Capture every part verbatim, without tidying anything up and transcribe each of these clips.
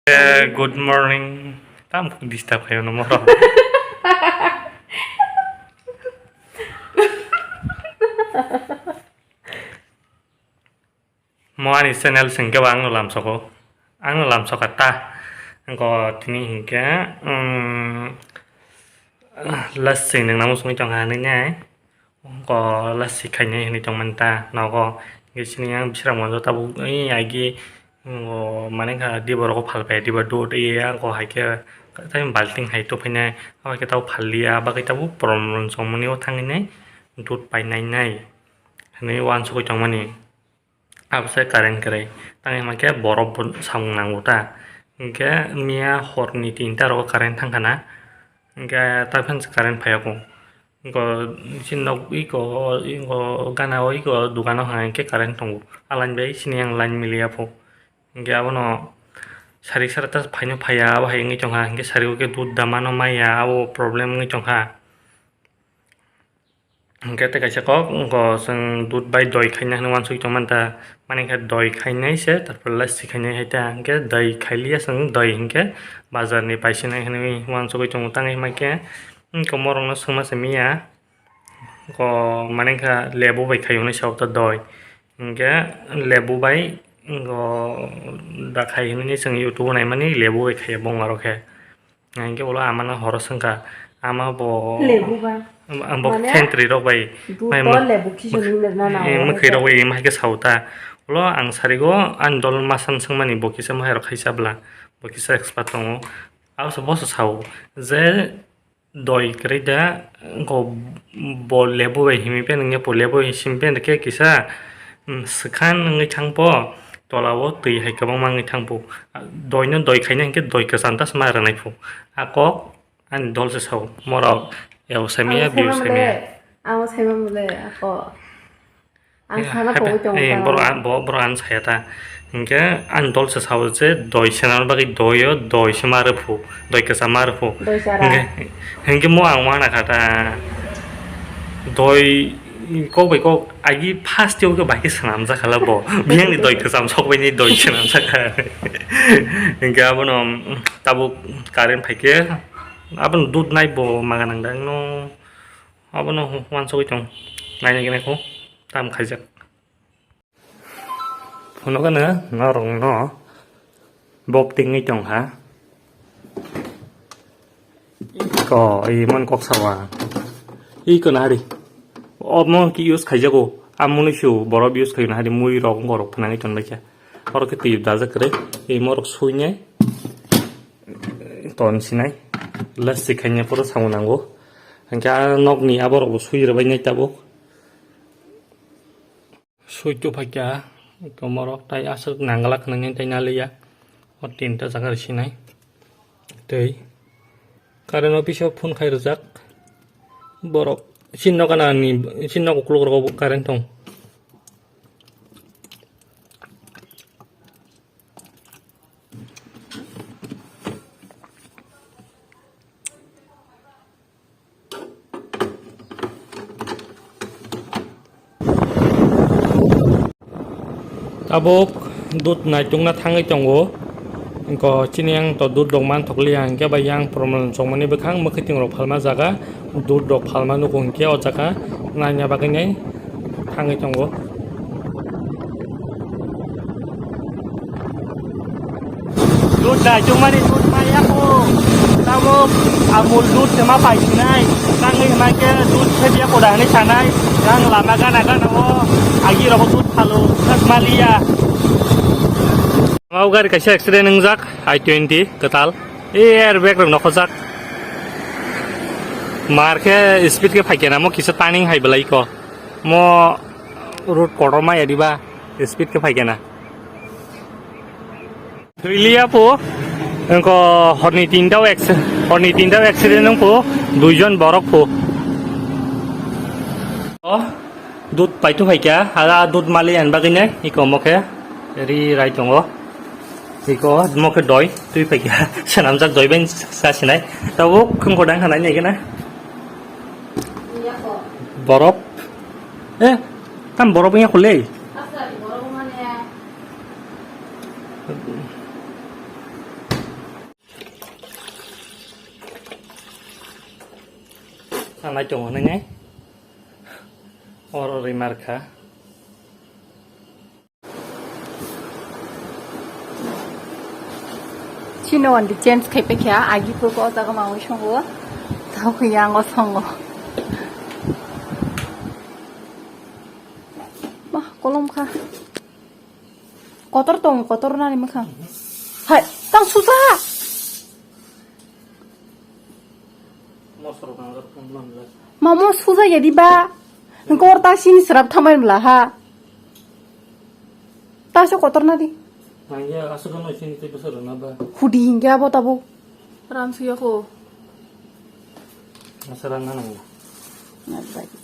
Eh, good morning. Tam disturb khayo no moro. Mo ani channel sengke ba angno lamsoko. Angno lamsoka ta. Angko tini hinkhe, um, lassi nang namo songwi tongkha hinwi nai. Ko lassi khainai hinwi tongmani ta nogo. Hinkhe sini yang bisrang manjo tabuk, ei, agi, o, mane kha, di borok phal pai, di ba dud, ei, ang ko hai khe, tai balting hai tuphainai, abo hai khe tabuk phal liya, abo khe tabuk problem songmani o thangwi nai, dud painai nai, hinwi uansugwi tongmani. Abo se current kwrwi, tangwi hima khe borok bo samung nango ta, hinkhe miya horni tinta rogo current thangkha na, hinkhe ta phano current phaiya kho. Iko, chini nok iko, iko gana o iko dogano hai khe current tongo. A line bai chini yang line miliya pho. Hinkhe abono sari sara ta phaino phaiya, abo hai wngwi tongkha. Hinkhe sari o khe dud da mano maya, abo problem wngwi tongkha. Hinkhe tei kaisa kok, iko chwng dud bai doi khaina hinwi uansugwi tongmani ta. Mani khe doi khainai se, tarpor lassi khainai hai ta. Hinkhe doi khailiya chwng, doi hinkhe bazar ni paisinai hinwi uansugwi tongo. Tangwi hima khe, komorokno swngma se miya. Ko mane kha lebu bai khaiyung ni sauk ta doi. Hinkhe lebu bai, ko da khai hinwi chwng YouTube o naimani lebu bai khaiya bongma rok khe. Hinkhe ulo ama no horo swngkha. Ama bo Lebu bai. Am-, am bo Mane sentri rok bai. Dud Mai to ma-, lebu khichung hinwi rwna nango. Eh, mwkhwi rok bai ma hai khe sau ta. Ulo ang sarigo ani dol ma san swngmani bo kisa ma hai rok khai chabla. Bo kisa expert tongo. Abo se bo se sao je doi kwrwi da, wngkha bo lebu bai himwi pen wngya po, lebu bai simi pen khe kisa, mm, swkang wngwi thang po, tola o twi hai kwbangma wngwi thang po. Doi no doi khaina hinkhe doi kwcham ta se ma rwnai pho. A kok ani dol se sao, morok eo samya, Ang biu saimang samya. Le, ang saimang le, ako. Ang sana pogwi tongo eh, ta. Borok an, bo-, borok an saya ta. Hinkhe ani dol se sao je doi sena bagwi doi o, doi se ma rw phu, doi kwcham ma rw phu. Doi chara. Hinkhe, hinkhe mo ang wana kha ta. Doi kok bai kok agi first yo khe bai khe swnam jakha la bo. Biyang ni doi kwcham sok bai ni doi swnam jakha. Hinkhe abono tabuk current phai khe abono dud nai bo maga nang dang no. Abono uansugwi tong. Naina gini kho tam khaijak. Phunukgano norokno bok tingwi tongkha. Iko, imon kok sawa. Iko nahari. Omo ki use khaijago. Amoni su borok use khaina hari mui rok borok phnangwi tonbaikha. Oro khe twi dajak kwrwi. Imorok suinai. Ton sinai. Lassi khaina poro samung nango. Hingke a nokni aborok bo sui rwbainai tabuk. Sui tuphaikha komorok tai aswk nangla khwnangya tai naliya. O tinta jaga rwsinai. Tei current office o phone khai rwjak. Borok chini nok gana ni, chini nok ukulok rogo bo current tong. Tabuk dud naitukna thangwi tongo. Wngkha chini yang to dud rok manthokliya, hingke bai yang promotion chongmani bwkhang mwkhwtwng rok phalma jaga dud rok phalma nugo, hingke o jaga naina bagwi nai thangwi tongo. Dud dai chukmani dud maya ko. Tabuk Amul dud se ma pai sinai. Tangwi hwnba khe dud se biya koda hinwi sanai. Yang lama gana gana o agi rogo dud phalo. Chakma liya. Mau gari kaisa accident wngjak, i twenty kwtal. E airbag rok nokhojak. Mar khe speed khe phaikhe na mo kisa turning hai belai ko. Mo road kotor maya diba speed khe phaikhe na. Thwiliya po, engko horni tinta o acc-, horni tinta o accident wng po, duijon borok po. O, dud paitu phaikha, hala dud mali ani bagwi nai, iko mokhe ri rai tongo. Iko mokhe doi, twi phaikha, swnamjak doi bai sa sinai. Tabuk khungko dang khanai nai khe na. Borok, eh, tam borok wngya kho le. Asa, borok wngmani. Nai tongo nini. Oro rimar kha. Chini wandi change khai paikha, agi phuko o jaga mawi songo. Tao khe yango songo. Bah, kolom kha. Kotor tong, kotor nani mwkhang. Hai, tang suja. Mamo suja ya di ba. Kor ta sini serap thamai bla ha. Ta so kotor na di. Nangya asuk no sini te besar na ba. Hudi hingga abo tabo. Ram suya ko. Asara na nang. Na ba di.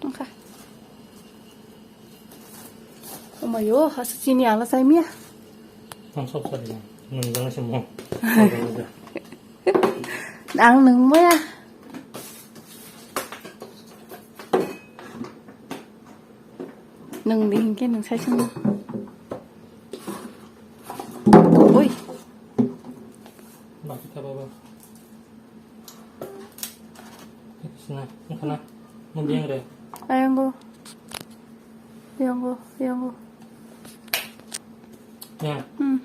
Wngkha. Omayo, hasa chini ala chai miya. Ang sok sari, nung jang se mo. Ang nung maya. Nung di hingke nung sai sung. Oi. Bakit apa, Bang? Sini, sana. Mau biang deh. Ayanggo. Ayanggo, ayanggo. Ya. Hmm.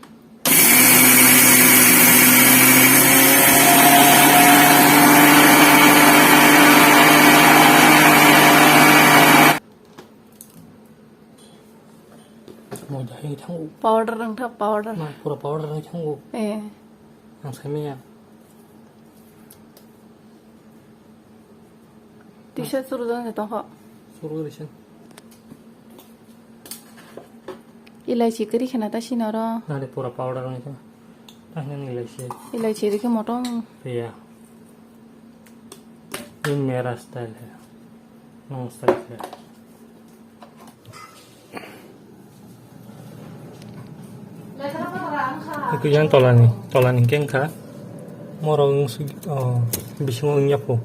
Mo dahai thango. Powder rang tha powder. Ma pura powder rang thango. Eh. Ang sai maya. Tisa suru dong se tong kho. Suru risen. Ilaichi kiri khena ta sinoro. Nade pura powder rang tha. Tahna ni ilaichi. Ilaichi rikhe motong. Iya. Ini merah style hai. Nong style hai. Itu yang tolani, tolani kengkha. Moro wng sui, oh, bisingo wng yapo.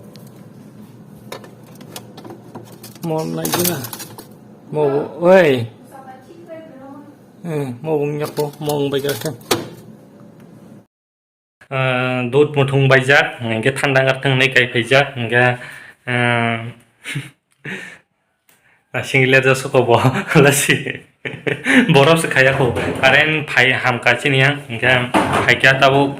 Mo naigina. Mo, oi. Eh, mo wng yapo, mo wng bai kha. Ah, dud muthung baijak, hingke thanda wngkha thwngnwi kai phaijak, hingke, ah, asing le jasoko bo, lasi. Borok se khaya kho, current phai hamkha chini yang, hingke phaikya tabuk,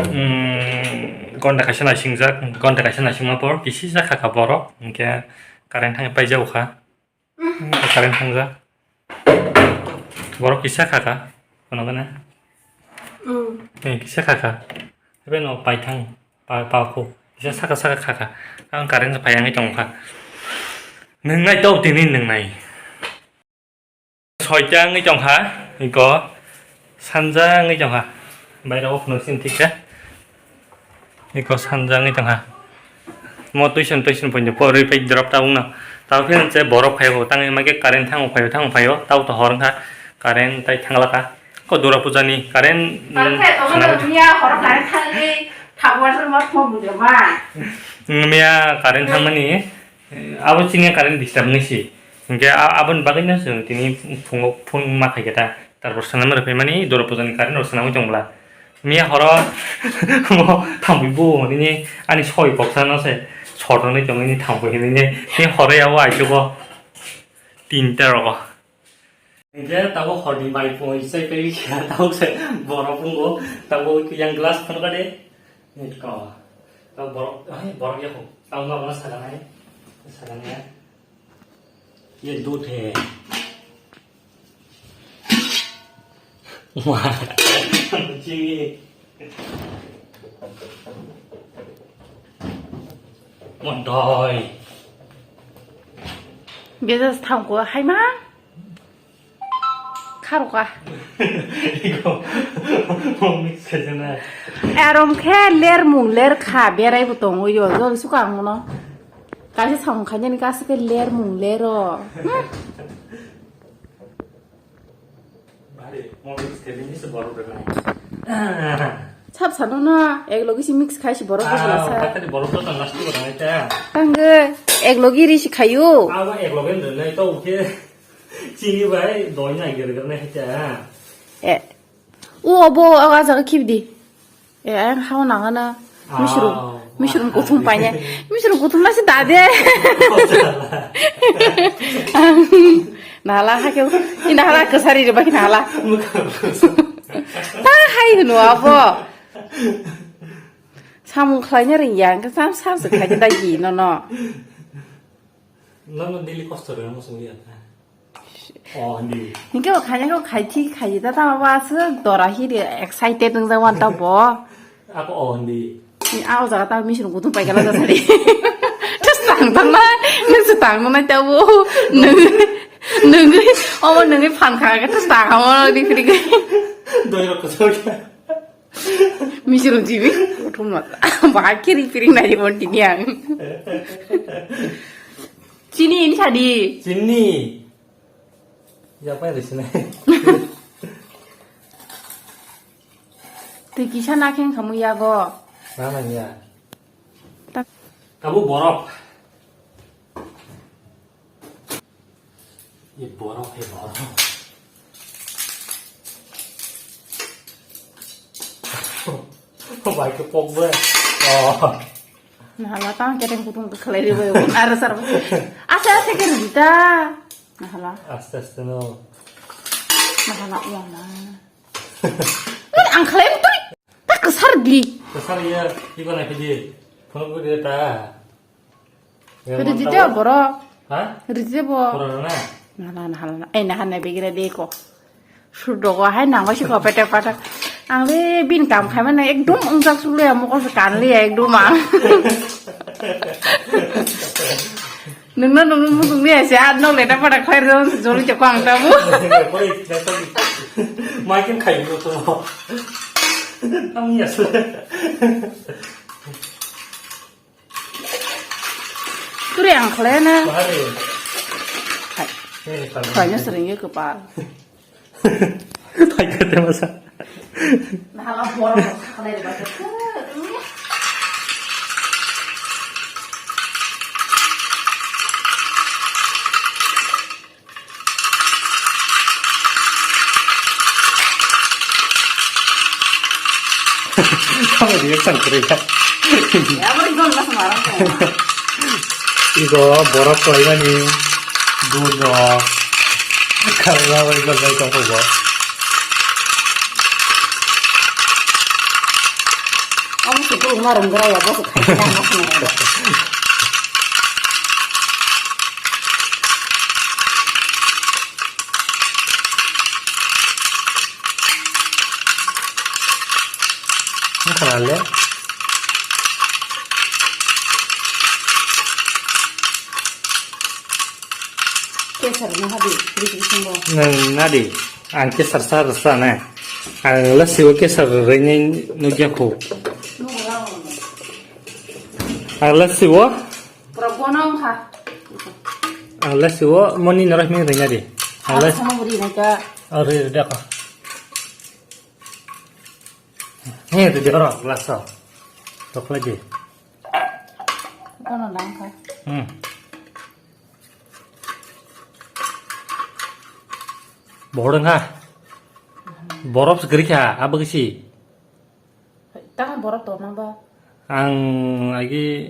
mm, gonta kaisa nasingjak, gonta kaisa nasingma por, kisi jakha kha borok, hingke current thang paijak kha. Current thangjak. Borok kisa kha kha. Kono gana? Mm. Eh, kisa kha kha. Ebe no paithang, pa, pa ko. Kisa saka saka kha kha. Ang current phai yang tong kha. Nung nai to tini nung nai. Soita wngwi tong kha. Iko. Sanja wngwi tong kha. Baira o phunuk sini thik kha. Iko sanja wngwi tong kha. Mo tuition tuition poino porwi phai drop ta wngno. Tamo phiya se borok phai bo tangwi ma khe current thango phaio thango phaio tamo to hor wngkha current tai thangla kha. Ko Dura puja ni current, mm, Tamo khe to swnam. Miya horo current thangwi thabuar ma phone bujama. Mm, miya current thangmani. Eh, abo chini current disturb wngwi si. Hinkhe a-, aboni bagwino chwng tini phungo phone ma khaikhe ta. Tarpor swnam rwphaimani Dura puja ni current rok swnamwi tong bwla. Miya horo mo thangwi bu nini ani soi koksa no se sot rwngwi tongwi ni thangwi hinwi ni horo yabo aisugo tinta rogo. Hinkhe tabuk horni bai pungwi chai paiwi kha, tabuk se borok wngkha, tabuk yang glass phunukha de. Nitko. Tabuk borok, ai, borok yakho. Tabuk ma bono saganai. Saganai. Ye dut hai. Wah. Chini. Mondoi. Bejak thangkho haima. Kharoka. Iko, mix khaijana. Arom khe lermung lerkha, beraibo tongwi yo, jol suka ang mono. Kaisa samung khainani kaisa khe lermung lero. Hmm. Bari, mo mix khe bini se borok rwnai. Sab sano na, ek logi si mix khai si borok rwnai sa. Bakali borok to tang last ko rwnai ta. Tangge, ek logi ri si khayu. Abo ek logi rwnai to ukhe. Chini bai doi na ger ger na hita. Eh. O abo o jaga khibdi. Eh, ang hao nangana. Misrum, ah, misrum kuthum paine. Misrum kuthum nasi dade. Nala ha keu. Ini hala kesari de baki nala. Ta hai hunu abo. Samung khlaina ringya, ang sam sam se khlaina dagi, no, no. Nono daily kosto rwna muchung liya ta. Oh, hindi. Hinkhe bo khaina khe khai thi khai ta ta wa se dora hi de excited nang jang wan ta bo. Ako oh, hindi. Ni a o jaga ta misrung kutung pai kala ta sari. Just tang tang na, nang se tang na ta bo. Nang, nang, omo nang phan kha ke just tang omo di kri kri. Doi rok ko Michiru jibi, kuthum mata. Ba kiri piring nai mon tini ang. Chini ini sadi. Chini. Ya apa yang di sini? Tei kisa nakheng khamu yago. Mana ya? Tak. Kamu borok. Ye borok, ye borok. Oh, bai ke pok bai. Oh. Nahala tang kereng kutung ke khalai ri bai. Ara sar. Asa asa ke rita. Nahala. Aste aste no. Nahala uang na. Ang khalai mutri. Tak kesar di. Kesar ya, iba na kidi. Phone ko dia ta. Riti te borok. Ha? Riti te bo. Borok na? Na, na, na, na, na. Eh, na, na, begire de ko. Sudogo hai nang wasi ko petek patak. Ang le bin kam khai mane ekdom ungjak sulu ya mokol se kan le ya ekdom ang. Nungno nungno mutung le ya se at no le ta patak khai ro joli chakwa ang ta bu. Maikin khai bu to. Ang ya se. Turi ang khlai na. Bahari. Hai. Eh, kalau Khlai na sering ya kepal. Thai kate masa. Nah, lah, borok khlai de baca. Kamu reaction kiri ya. Ya, beri gol mas marah kok. Igo borok koimani dud rok. Karla bai gol bai tong kok. Kamu sih kurung marung gerai ya, bos. Wngkha na le? Kesar no hadi, kiri kiri songbo. Nwng nadi, ang kesar sa rwsa ne. Ang lasi o kesar rwini nugya khu. Ang lasi o Pura bono wngkha. Ang lasi o moni norok himwi ringya di. Ang Ang las- sama buri naika. Oh, ri, ri, dako. He, ri, ri, oro, glass o. Tokla di. Bono langkha. Hmm. Bohor wngkha. Borok se kwrwi kha, abo kisi. Tamo borok torna ba? Ang agi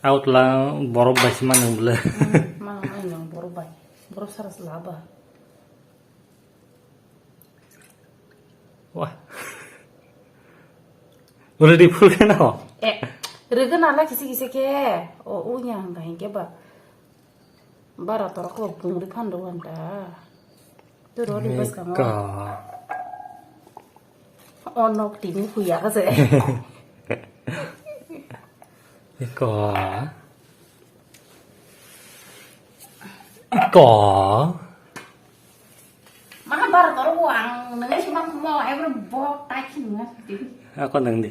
out la borok bai se manung bwle. Hmm, manung ai nang borok bai. Borok sara se laba. Wah. Ready full khe no? Eh, rwgwna la kisi kisi khe. O, uya hangka hingke ba. Bara torok ko pungri phan do anta. Tu rori bas kamo. Eka. Onok tini huya ka se. Eka. Eka. Maha bara torok ko ang nang si mak mo ebro bok tai si nang. Ako nang di.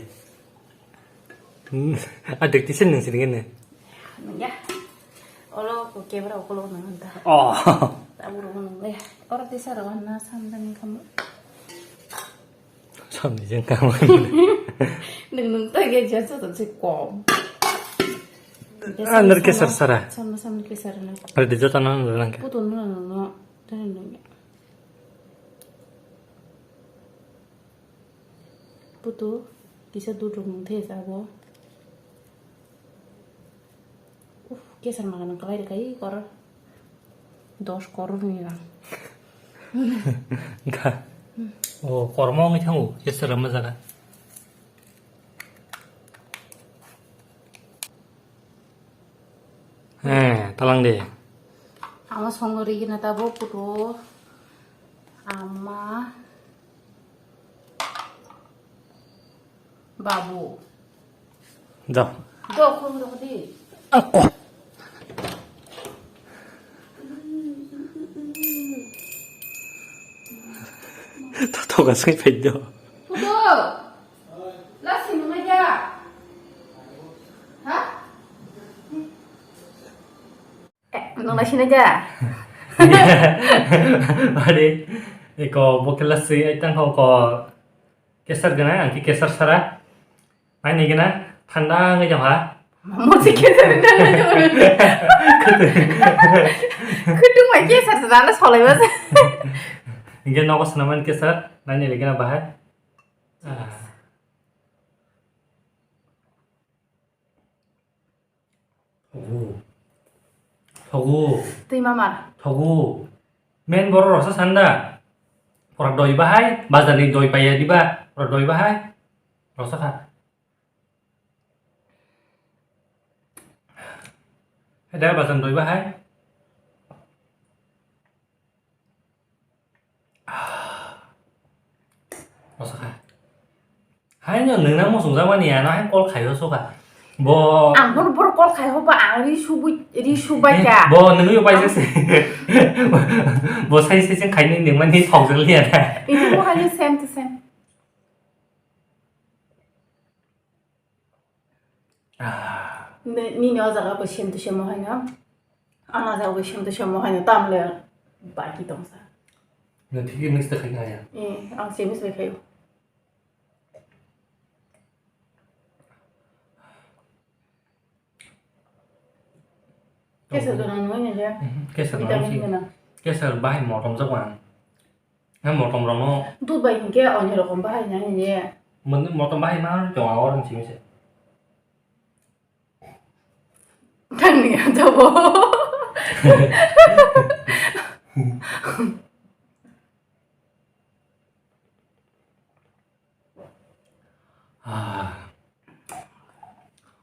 Hmm, adikti sen nang sini kene. Ya. Olo ko camera ko lo nang ta. Oh. Tabur ko nang ya. Oro tisa ro na samdang kamu. Samni jeng kamu. Nang nang ta ge jasa ta si kom. Andar ke sar sara. Samna samni ke sar na. Ada jota nang nang ke. Putu nang nang. Putu, kisa duduk nung the sabo. Uf, kesar makan nang kalai kai kor. Dos koror ni rang. Ga. O, kormo ngi thangu, kesar ma jaga. Eh, talang de. Ama songo rigi na tabo putu. Ama. Babu. Da. Do, khum do di. Ako. Tato ka sai paido. Putu. Lasi nunga ya. Ha? Eh, nung lasi na ya. Bade, eko bokhe lasi ai tang ko kesar gana, ang ki kesar sara. Nai ni gana, thanda ngai jam ha. Mosi kesar na. Kutung mai kesar sana solai bas. Inge nogo sanaman kesar, nai ni gana bahai. Ah. Thogo. Thogo. Twi mamar. Thogo. Men borok roksa sanda. Pura doi bahai, bazar ni doi paiya diba, pura doi bahai. Roksa kha. Heda bazar ni doi bahai. Osaka. Hai no nung nang mosong jak mani ano hai call khai o soka. Bo ang bono bor call khai ho ba ang ri subui ri subai ka. Bo nung yo pai se. Bo sai sai sing khai ni nung mani thok jak liya na. Ini mo hai same to same. Ah. Ni, nini o jaga bo same to same o haino. Ano jaga bo same to same o haino. Tamle baki tongsa. No, thik mix ta khai kaya. Eh, ang same mix bai khayo. Kesar gwnang nungwi nai le. Mhm, kesar gwnang vitamin si. Gwnang. Kesar bahai motom jak ang. Nang motom rokno. Dud bai hinkhe onyo rokom bahai nai ne. Mon-, motom bahai ma tong a orang simi se. Thang ni ya jabo. Ah.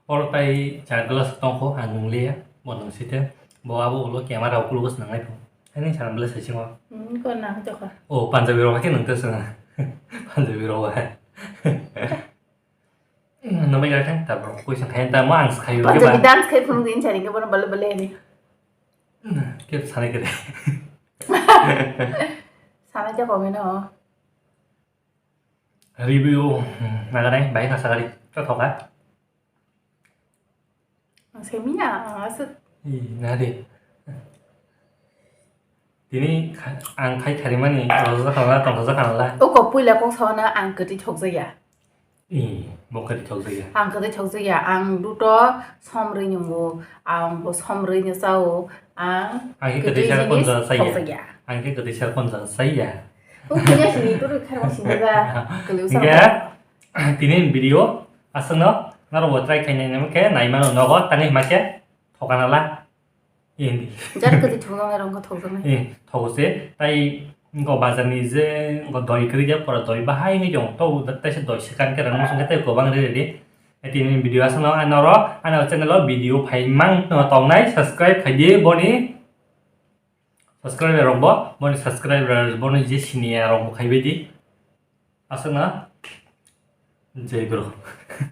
Oro tai char glass tongkho, ang nungliya, bo nungsite. Bo abo ulo camera ukulugo swnangnai pho. Haini sana bwlai saisingo. Hmm, ko nang jokha. Oh, Punjabi rok hakhe nungte swngo. Punjabi rok hai. Nungbai gari thang, tabro koi sang khai, tamo ang skhai. Punjabi dance khai phunuk din chari ke bono bale bale ni. Kep sana kere. Sana jokha meno. Review, hmm, naganai, bai nasa gari, chothoka. Ang semiya, ang aswk. Ih, nade. Tini kha-, ang khai kharimani, rojak khanala, tongthajak khanala. O kok puila kok sawana ang kwtwi thokjakya. Ih, bo kwtwi thokjakya. Ang kwtwi thokjakya, ang duto somrwi nungo, ang bo somrwi no chao, ang Ang khe kwtwi kwtwi sar jinis konjak chaya. Thokjakya. Ang khe kwtwi sar konjak chaya. O kanya sini turu kharma sini ba. Kelu sa. Hingke tini video aswkno norok bo try khainai nang khe naimano nogo tangwi hima khe thokana la. Indi. Jar kwtwi thokjaknai rok wngkha thokjaknai. Eh, thogo se tai wngkha bazar ni je wngkha doi kwrwi je pora doi bahai ni jong to taisa doi swkang khe rang musung khe tei kwbang rwi rwi. Tini video aswkno norok ano channel o video phai mang tongnai subscribe khai di boni. Subscriber rok bo, boni subscriber boni je siniya rok bo khaibai di. Aswk na? Jai bro.